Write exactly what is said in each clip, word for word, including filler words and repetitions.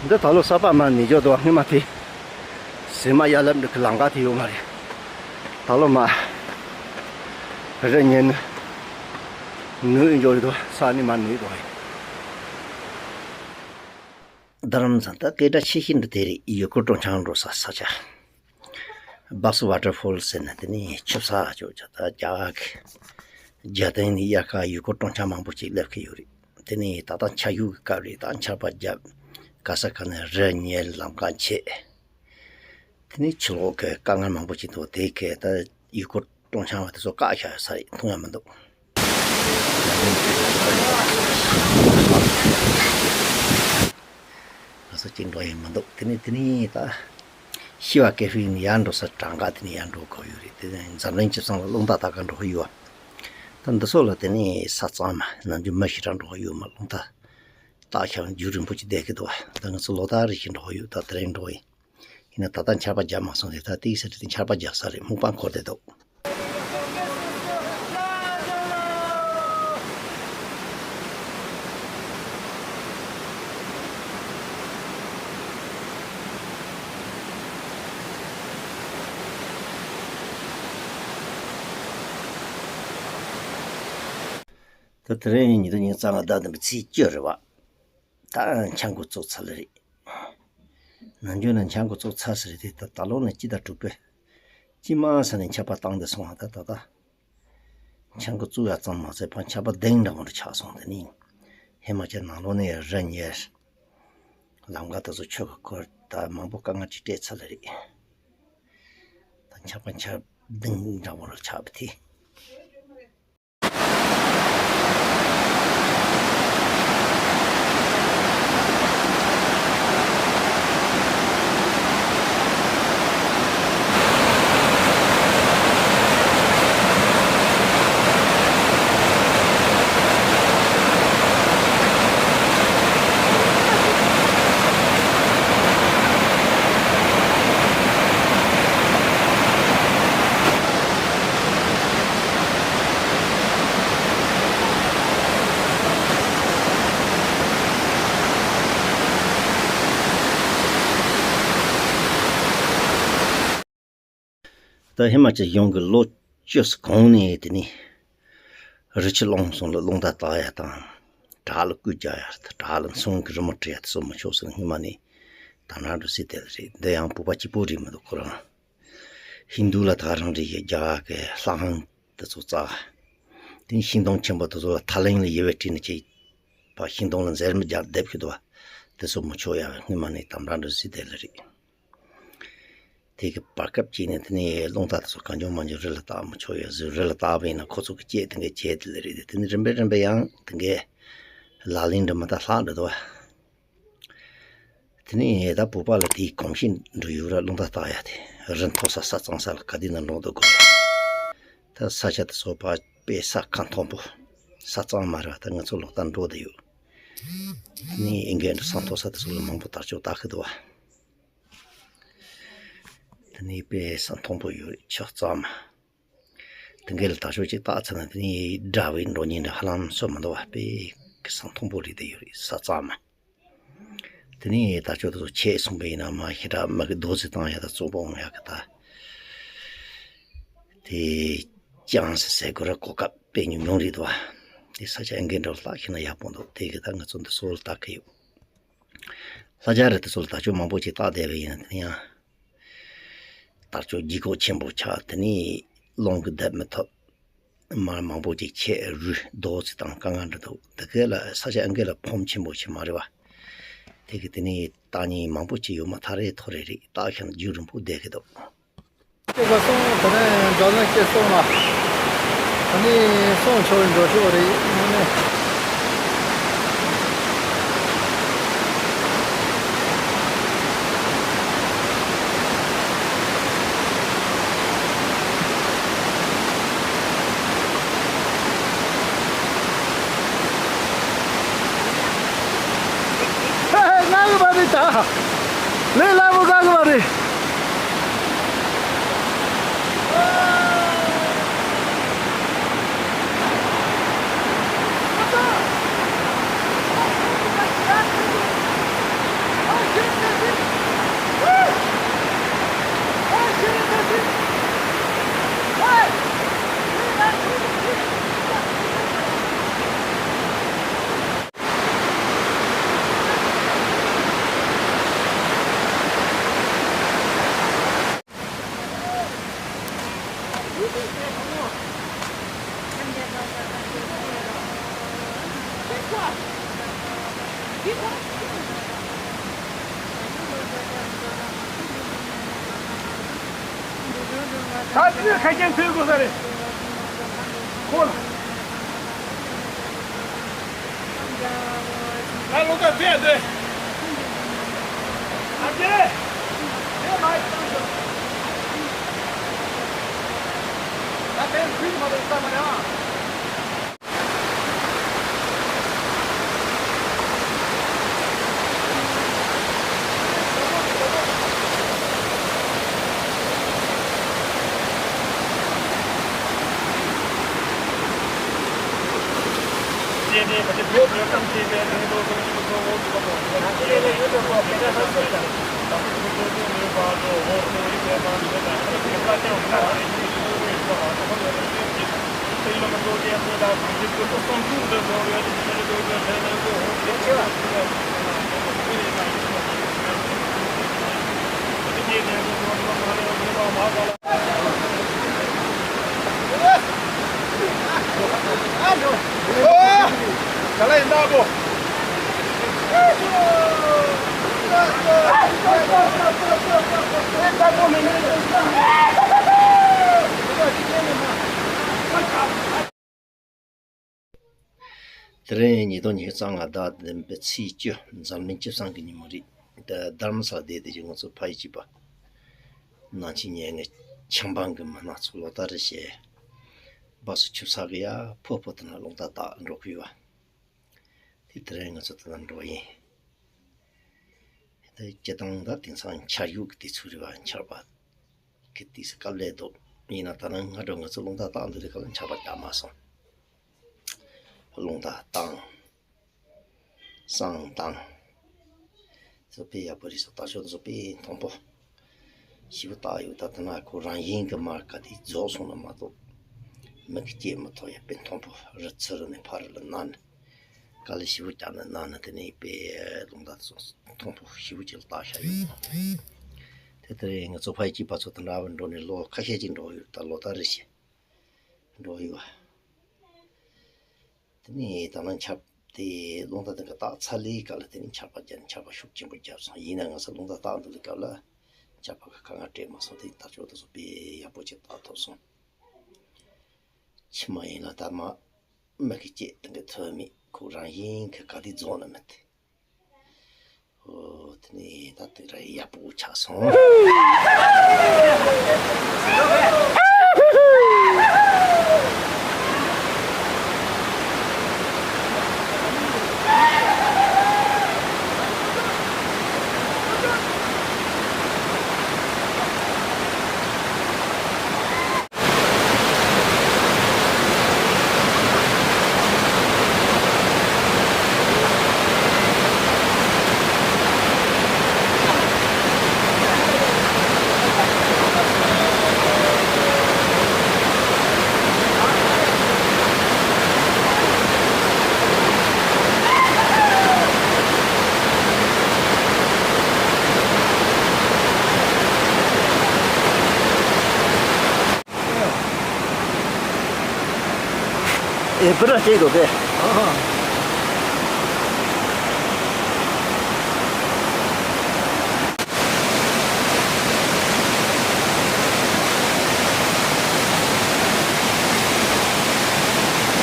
འདི་ད་ལོ་ས་པ་མ་ནི་འཇོག་འདུག་སྔོན་མ་དེ། ཟེ་མ་ཡ་ལབ་འདི་གི་ལམ་ཁ་དེ་ཡོད་མ་རེད། ད་ལོ་མ། རི་ཉིལ་ནུས་འཇོག་འདུག་ས་ནི་མ་ནུས་འདུག་རྡ་རམ་ས་ད་སྐད་གྲགས་ཆེ་ཤོས་འདི་དེ་རེད། ཡུལ་སྐོར་སྤྲོ་འཆམ་འགྲོ་ས་ས་ཆ། Buxar Waterfall ཟེར་ན་དེ་ནི་ཆུ་བསགས་ཆོག་ཆ་ད་རྒྱ་གར་གྱི་རྒྱལ་སྟེང་ནས་དབྱར་ཁ་ཡུལ་སྐོར་སྤྲོ་འཆམ་མང་པོ་ཅིག་སླེབས་ཀྱི་ཡོད་རེད། དེ་ནི་ད་ལྟ་ཆར་ཞོད་ཀྱི་སྐབས་རེད། ད་ཆར་པ་བརྒྱབ་ག་ས་ག་ནས་རི་ཉིལ་ལམ་ཁ་ཆད། དེ་ནི་ཕྱི་ལོགས་ཀྱི་དཀའ་ངལ་མང་པོ་ཅིག་འདུག་དེ་གས་ད་ཡུལ་སྐོར་སྤྲོ་འཆམ་པ་དེ་ཚོ་བཀག་བཞག་ཡོད་ས་རེད། མཐོང་ཡ་མི་འདུག་ང་ཚོ་གཅིག་འགྲོ་ཡི་མི་འདུག་དེ་ནས་དེ་ནས་ད་ཤི་བ་སྐད་ཧྲིལ་ནས་ཡར་འགྲོ་ས་གྲངས་ཀ་དེ་ནས་ཡར་འགྲོ་དགོས་ཡོད་རེད། དེ་ནས་འཛམ་གླིང་སྤྱི་བསང་ལ་རླུང་རྟ་ལྟ་ག་འགྲོ་གི་ཡོད་བ། ད་འདི་ཚོ་ལ་དེ་ནས་ས་གཙང་མ་ནམ་རྒྱུན་མི་ཞེ་དྲག་འགྲོ་གི་ཡོད་མ། རླུང་རྟ་ལྟ་ཞག་རྒྱུན་རིང་པོ་ཅིག་བསྡད་ཀྱི་འདུག་བ། ད་ང་ཚོ་ལོ་ལྟར་རེ་བཞིན་འགྲོ་གི་ཡོད། ད་དེ་རིང་འགྲོ་ཡིན། ཡིན་ན་ད་ལྟ་ཆར་པ་རྒྱག་མ་སོང་རེད། ད་དེའི་ས་ཁྲ་དེ་ཆར་པ་རྒྱག་ས་རེད། སྨུག་པ་འཁོར་བསྡད་འདུག་ད་དེ་རིང་ཉིས་སྟོང་ཉི་ཤུ་རྩ་ལྔ་ཟླ་བདུན་པའི་ཚེས་བཅུ་རེད་བ། ད་འཆར་འགོད་བཙུགས་ཚར་ལེ་རེད། ནམ་རྒྱུན་ནས་འཆར་འགོད་བཙུགས་ཚར་ཟེར་རེད་དེ། ད་ད་ལོ་ནས་སྤྱི་ཟླ་དྲུག་པའི་དཀྱིལ་མ་ས་ནས་ཆར་པ་བཏང་བསྡད་སོང་བ། ད་ད་ད་འཆར་འགོད་བཙུགས་ཡ་ཙམ་མ་ཟད་ཕར་ཆར་པ་ལྡིང་འདྲ་བོ་འདྲ་ཆགས་སོང་། དེ་ནི་ཧི་མ་ཅལ་ནང་ལོགས་ནས་རི་ཉིལ་ལམ་ཁ་དེ་ཚོ་ཆུ་གིས་འཁོར། ད་མང་པོ་དཀའ་ངལ་ཅིག་འཕྲད་ཚར་ལེ་རེད། ད་ཆར་པ་ཆར་ལྡིང་འདྲ་བོ་འདྲ་ཆགས་པ་དེ། ད་ཧི་མ་ཅལ་གཞུང་གིས་ལོ་བཅུ་གོང་ནས་དེ་ནས་རི་ཆུ་ཀླུང་གསུམ་ལ་རླུང་རྟ་བཏགས་ཡ་དང་། བྲག་ལ་སྐུད་རྒྱག་ཡ། བྲག་ལ་མཚོན་གྱི་རི་མོ་བྲིས་ཡ་དེ་ཚོ་མི་ཆོག་ཟེར་ནས་སྔོན་མ་ནས་དམ་བསྒྲགས་འགྲོ་སྲིད་དེ་ལ་རེད། འདི་ཡང་བོད་པ་གཅིག་པོ་རེད་མི་འདུག་ཁོ་རང་ཧིན་རྡུ་ལ་ད་ག་རང་རེད། ཡ་རྒྱ་གར་གྱི་ལྷ་ཁང་དེ་ཚོ་བཙགས། དེ་ནས་ཤིང་སྡོང་ཆེན་པོ་དེ་ཚོ་ལ་ཐ་ལིང་ལ་ཡོལ་བ་བྲིས་ནས་ཅིག་ཕར་ཤིང་སྡོང་ལ་འཛེར་མ་རྒྱག་སྡེབ་ཤིག་འདུག་བ། དེ་ཚོ་མི་ཆོག་ཡ་སྔོན་མ་ནས་དམ་བསྒྲགས་འགྲོ་སྲིད་དེ་ལ་རེད། དེ་གི་བར་སྐབས་ཅིག་ནས་དེ་ནས་རླུང་རྟ་དེ་ཚོ་གང་བྱུང་མང་བྱུང་རི་ལ་བཏགས་མི་ཆོག་ཡ་ཟེར། རི་ལ་བཏགས་པ་ཡིན་ན་ཁོ་ཚོ་གི་སྐད་དེ་འགའ་བྱས་དེ་ལ་རེད། དེ་ནས་རིམ་པས་རིམ་པས་ཡང་དེ་འགའ་ལག་ལེན་འགྲོ་མ་ད་ལྷག་འགྲོ་འདུག་བ། དེ་ནས་ད་བོད་པ་ལ་དེའི་གོམས་གཤིས་འགྲོ་ཡོད་ར། རླུང་རྟ་བཏགས་ཡ་དེ་རི་མཐོ་ས་ས་གཙང་ས་ལ་ག་དུས་ན་འགྲོ་འདུག་གོ། ད་ས་ཆ་དེ་ཚོ་ཕར་དཔེ་ས་ཁ་མཐོན་པོ་ས་གཙང་མ་ར། ད་ང་ཚོ་ལོག་ལྟ་འགྲོ་བསྡད་ཡོད། དེ་ནས་ཨེ་འགས་འགྲོ་ས་མཐོ་ས་དེ་ཚོ་ལ་མང་པོ་དར་ལྕོག་བཏགས་ཀྱི་འདུག་བ། དེ་ནས་དཔེ་ས་མཐོན་པོ་ཡོད་རེད། ཆུ་གཙང་མ། དེ་འགས་ལ་དར་ལྕོག་ཅིག་བཏགས་ཚར་ན་དེ་ནས་དགྲ་བོའི་འགྲོ་ཉེན་འདྲ་ཧ་ལམ་སུ་མི་འདུག་བ། དཔེ་གི་ས་མཐོན་པོ་རེད་བསྡད་ཡོད་རེད། ས་གཙང་མ། དེ་ནས་དར་ལྕོག་དེ་ཚོ་ཆད་སོང་པ་ཡིན་ན་མ་ཞེ་དྲག་མི་གི་རྡོ་རྩིག་བཏང་ཡ་དང་བཙོག་པ་འོང་ཡ་གི་ད། དེ་ཅང་ཟེར་ཟེར་དགོས་ར། གོ་སྐབས་དཔེ་ཉུང་ཉུང་རེད་འདུག་བ། དེ་ས་ཆ་ཨེ་འགས་འགྲོ་ལ་བཏགས་ཤེས་ན་ཡག་པོ་འདུག་དེ་གི་ད་ང་ཚོ་འདི་ཚོ་ལ་བཏགས་ཀྱི་ཡོད། ལྷ་རྒྱ་རི་དེ་ཚོ་ལ་དར་ལྕོག་མང་པོ་ཅིག་བཏགས་བསྡད་པ་ཡིན་ན་དེ་ཡང་དར་ལྕོག་ལྗིད་ཁོག་ཆེན་པོ་ཆགས། དེ་ནས་རླུང་གིས་བརྡབ་མི་ཐུབ། མར་མང་པོ་ཅིག་ཆད། རུལ། རྡོ་རྩིག་བཏང་དཀའ་ངལ་འདྲ་འདུག་དེ་ག་ལ་ས་ཆ་ཨེ་འགས་ལ་ཕོམ་ཆེན་པོ་ཞིག་མ་རེད་བ། དེ་གི་དེ་ནས་བཏགས་ཉེན་མང་པོ་ཅིག་ཡོད་མ། ཐག་རེ་ཐོ་རེ་རེད། བཏགས་ཤིང་རྒྱུན་རིང་པོ་བསྡད་ཀྱི་འདུག་དེ་ག་སོང་། དེ་ནས་འཛམ་གླིང་སྤྱི་སོང་ལ། ད་ནི་སོང་ཆོག་པའི་འགྲོ་ཕྱོགས་རེད། དངོས་གནས། ལས་སླ་པོ་ག་གི་མ་རེད། ད་ཅི་ཁ་རྒྱན་ཐོན་དགོས་ས་རེད། ཁོ་ལ། ང་ལོ་ཀ་བལྟས་ཏེ། ཨ་ཅེ། དེ་མ་ཡིན་ཙང་། ད་དེ་ཁུལ་མ་རེད་ས་མ་རེད་ཨ། དེ་རིང་ཉིས་སྟོང་ཉི་ཤུ་རྩ་ལྔ་ཟླ་བདུན་པའི་ཚེས་བཅུ། འཛམ་གླིང་སྤྱི་བསང་གི་ཉིན་མོ་རེད། ད་རྡ་རམ་ས་ལ་བསྡད་བསྡད་ཀྱི་ང་ཚོ་ཕ་ཡུལ་གཅིག་པ་ནང་ཆེན་ཉེ་ངེ་ཆབ་འབངས་ཀྱི་མི་སྣ་ཚོ་ལོ་ལྟར་རེ་བཞིན་སྦག་སུ་ཆུ་བསགས་གི་ཡ་ཕོ་ཕོ་དེ་ན་རླུང་རྟ་བཏགས་འགྲོ་གི་ཡོད་པ། དེ་དེ་རིང་ང་ཚོ་དེ་ན་འགྲོ་ཡིན། དེ་སྤྱི་བཏང་ད་དེང་སང་འཁྱར་ཡུག་གི་དུས་ཚོད་རེད་པ། འཁྱར་པ་གི་དུས་སུ་དཀའ་ལས་འདུག་ཡིན་ན་ད་ནང་སྔ་དྲོ་ང་ཚོ་རླུང་རྟ་བཏང་འདི་རེད་ག་ལ་འཁྱར་པ་རྒྱག་མ་སོང་། རླུང་རྟ་བཏང་། བསང་བཏང་། བཟོ་དཔེ་ཡག་པོ་རེད་སོ། ད་ཆོག་བཟོ་དཔེ་མཐོན་པོ་ཞེ་པོ་བཏགས་ཡོད། ད་ད་ན་ཁོ་རང་བཞིན་གྱི་མར་ག་དེ་རྫོགས་སོང་ན་མ་གཏོགས་མི་གི་སྐྱེས་མི་ཐོབ་ཡ་དཔེ་མཐོན་པོ། རི་ཚུར་ནས་ཕར་ལ་ན་ནི། དཀའ་ལས་ཞེ་པོ་བརྒྱབ་ནས་གནང་ནས་དེ་ནས་དཔེ་རླུང་རྟ་སོགས་མཐོན་པོ་ཞེ་པོ་ཅིག་ལ་བཏགས་བཞག་ཡོད། དེ་ལྟར་ང་ཚོ་ཕ་ཡུལ་གཅིག་པ་ཚོ་དེ་འདྲ་བ་འགྲོ་ནས་ལོ་ཁ་ཤས་ཅིག་འགྲོ་ཡོད། ད་ལོ་ལྟར་རེ་བཞིན་འགྲོ་ཡོད། དེ་ནས་ད་ནང་ཆབ་དེ་རླུང་རྟ་དེ་ག་བཏགས་ཚར་ལས་ག་ལ་དེ་ནས་འཁྱར་པ་བརྒྱབ་ནས་འཁྱར་པ་ཤུགས་ཆེན་པོ་བརྒྱབ་སོང་། ཡིན་ན་ང་ཚོ་རླུང་རྟ་བཏགས་འདུག་ལས་ག་ལ་འཁྱར་པ་ག་ག་ང་སྤྲད་མ་སོང་། དེ་ད་ཆོག་ཏུ་སོ་དཔེ་ཡག་པོ་ཅིག་བཏགས་ཐུབ་སོང་། ཕྱི་མ་ཡིན་ན་ད་མ། མི་གི་སྐྱེས་དེ་འདྲ་ཐོན་མེད། ཁོ་རང་བཞིན་གི་ག་དེ་རྫོགས་ན་མེད་དེ། ཨོ་དེ་ནས་ད་དེ་ར་ཡག་པོ་ཆགས་སོང་། ཨེ་པུ་ར་ཤེས་དགོས་པས།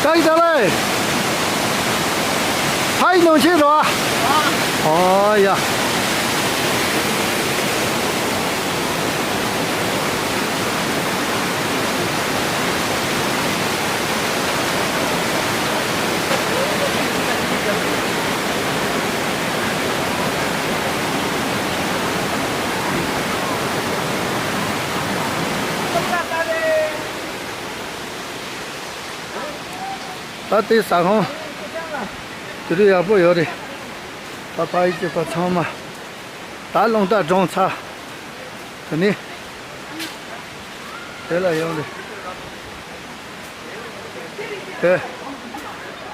ད་ཡི་ད་ལེ། ཕ་ཡི་ནང་ཆེན་རོ། ཨོ་ཡ། ད་ལྟའི་ཟ་ཁང་དེ་རིགས་ཡག་པོ་ཡོད་རེད། ད་ཕ་ཡི་སྐྱེས་པ་ཚང་མ་ད་རླུང་རྟ་སྒྲོན་ཚར། དེ་ནས་དེ་ལ་ཡོང་རེད། དེ་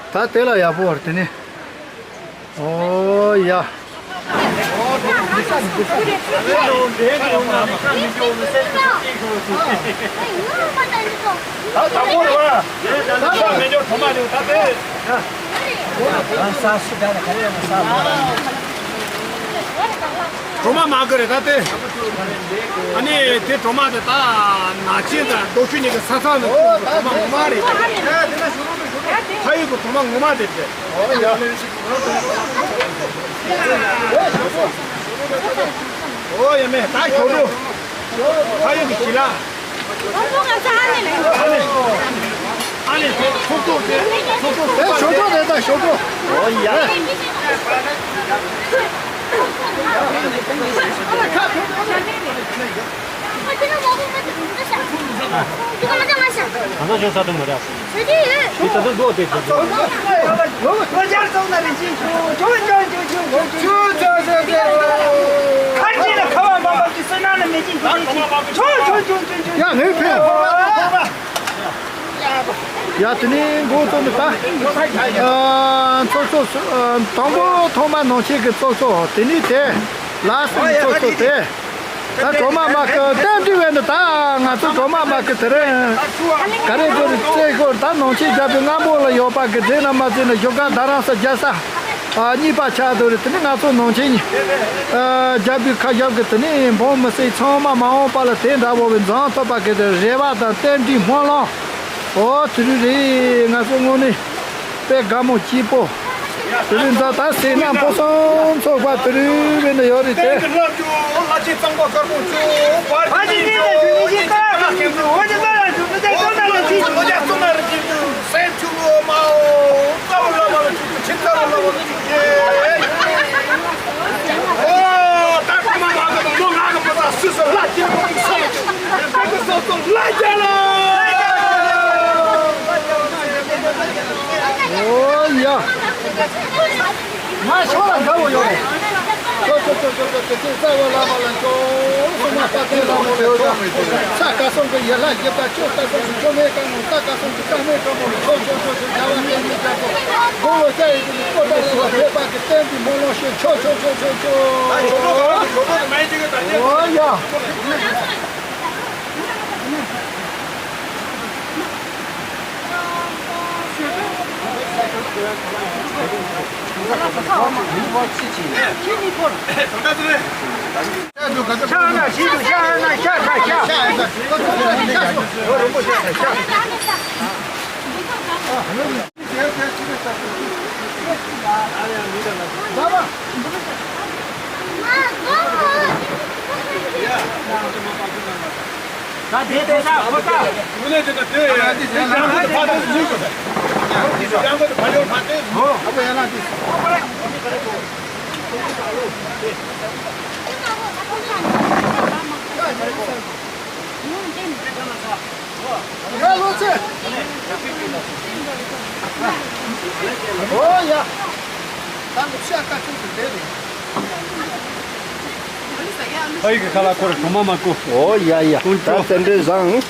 ད་དེ་ལ་ཡག་པོ་བར་དེ་ནས། ཨོ་ཡ། ད་དང་པོ་རེད་བ། ད་མེད་འཇོག་ཐོག་མ་རེད་ད་དེ། གྲོ་མ་མ་གི་རེད་ད་དེ། ཨ་ནི་དེ་གྲོ་མ་དེ་ད་ནག་ཆེན་དང་རྡོ་ཆུ་གཉིས་ཀྱི་ས་ཚང་དུ་གྲོ་མ་ངོ་མ་རེད། ཕ་ཡུལ་གྱི་གྲོ་མ་ངོ་མ་རེད་དེ། ཨོ་ཡ་མེ་ད་ཞོག་འགྲོ། ཕ་ཡུལ་གྱི་ཞི་ལ། ཨ་ནི། ཨ་ནི། ཚོགས་གཙོ་དེ། ཚོགས་གཙོ། ཨེ་ཞོག་འགྲོ་རེད་ད་ཞོག་འགྲོ། ཨོ་ཡ། ང་ཚོ་ཞོག་ས་དུ་མ་རེད། ཁ་ཅིག་ལ་ཁ་བ་འབབ་འབབ་ཀྱི་བསོད་ནམས་ལ་མེ་ལྕེ་འགྱུར་མཁན་ཅིག་ཆོ་ཆོ་ཆོ་ཆོ་ཆོ། ཡ་ངའི་ཕན། ཡ་དེ་ནས་འགོ་བཙུགས་ནས་ད། ཨ་ཚོགས་གཙོ་ཨ་དང་པོ་ཐོག་མ་ནང་ཆེན་གྱི་ཚོགས་གཙོ། དེ་ནས་དེ་ལ་སོགས་ཀྱི་ཚོགས་གཙོ་དེ། ད་གྲོ་མ་མ་ཀི་རྟེན་འབྲེལ་བས་ནི་ད་ང་ཚོ་གྲོ་མ་མ་ཀི་དེ་རིང་ག་རེ་དགོས་རེད་བཙལ་ཤོར། ད་ནང་ཆེན་རྒྱལ་པོའི་སྔ་མོ་ལ་ཡོད་པ་གི་དེ་ན་མ་བཙལ་ན་བཞུགས་སྒར་རྡ་རམ་ས་རྒྱལ་ས་ཨ་གཉིས་པ་ཆགས་འདུག་རེད། དེ་ནི་ང་ཚོ་ནང་ཆེན་ཨ་རྒྱལ་པོའི་ཁ་ཞབས་གི་དེ་ནི་འབངས་མི་སེར་ཚང་མ་མ་འོངས་པ་ལ་དེ་འདྲ་བོ་བའི་མཛངས་ཐོབ་པ་གི་དེ་རེ་བ་དང་རྟེན་འབྲེལ་སྨོན་ལམ། ཨོ་དེ་རིང་རེད། ང་ཚོ་དངོས་གནས་དཔེ་དགའ་མོ་སྐྱིད་པོ། དེ་རིང་ད་ད་སེམས་ནང་ཕོ་བསམ་ཚོགས་པ་དེ་རིང་བས་ན་ཡོད་རེད་དེ། ཨོ་ཡ། ང་ཤོག་ལ་འདྲ་བོ་ཡོད་རེད། ཆོ་ཆོ་ཆོ་ཆོ་ཆོ། དེ་ཚེ་རྩ་བའི་བླ་མ་ལ་མཆོད། སྲུང་མ་དཔལ་ལྡན་ལྷ་མོ་ལ་མཆོད། ས་དགའ་གསུམ་གྱི་ཡན་ལག་བཞི་དང་མཆོག་ལྟ་གསུམ་གྱི་མཆོག་མའི་བཀའ་དང་ས་དགའ་གསུམ་གྱི་བཀའ་མའི་བཀའ་མོ་ལ་མཆོད་མཆོད་མཆོད་མཆོད། རྒྱལ་བ་བསྟན་འཛིན་རྒྱ་མཚོ་དགུང་ལོ་བརྒྱ་ཡི་དུས་ནས་པོ་ཏཱ་ལ་ལ་བཞད་པ་གི་བསྟན་པའི་སྨོན་ལམ་ཞུ། མཆོད་མཆོད་མཆོད་མཆོད་མཆོད། ཨོ་ཡ། ཡ་ལོ་ཚེ། ཨོ་ཡ། ད་ལོ་ཤ་ཀ་ཆུང་དུ་བསྡད་རེད། ཨ་ཡི་གི་ཁ་ལ་ཁོར་གྲོ་མ་མ་བསྐུ། ཨོ་ཡ་ཡ། ཀུན་ད་སྤྲོ། རྩེད་འགྲོས་བཟང་།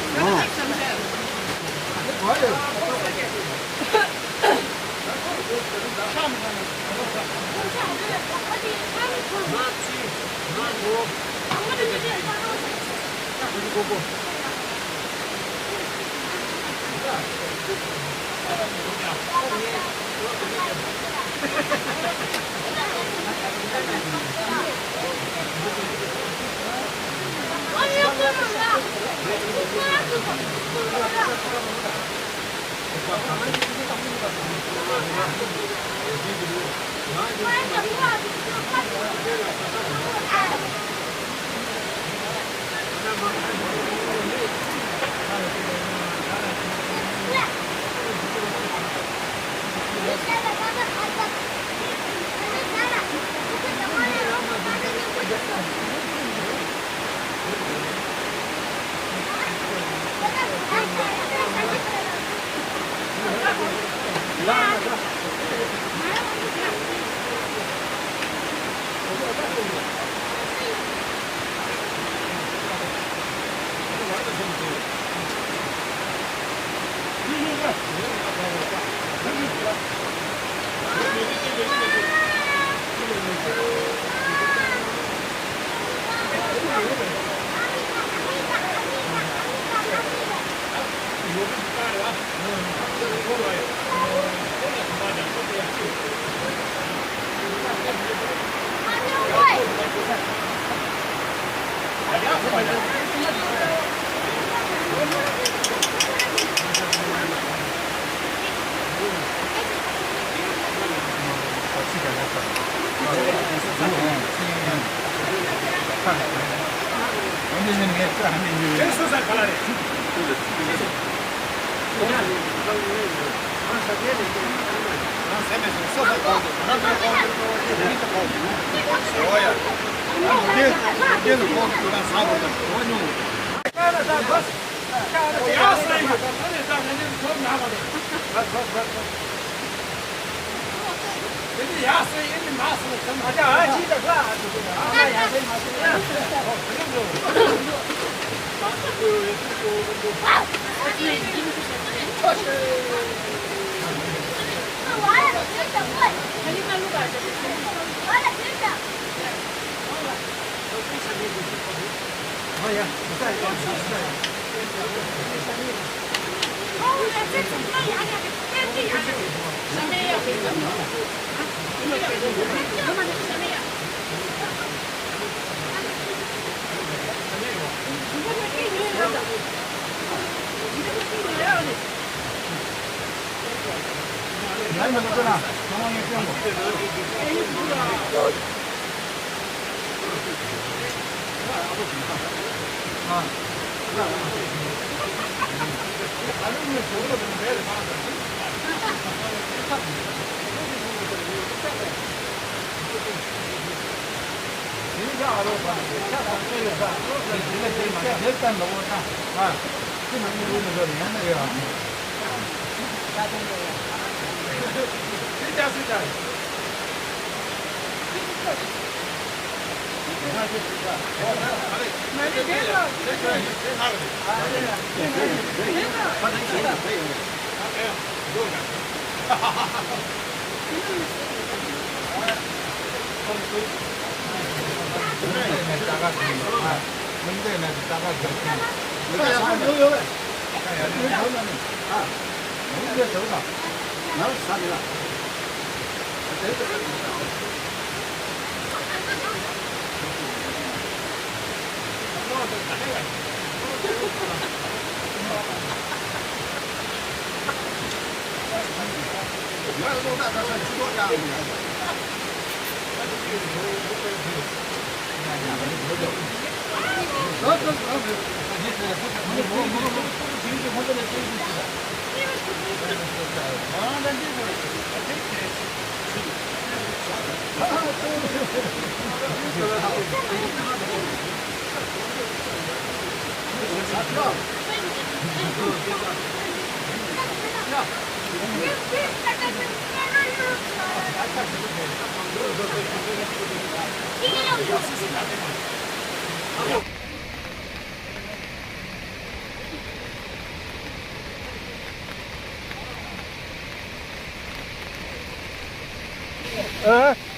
ཨ།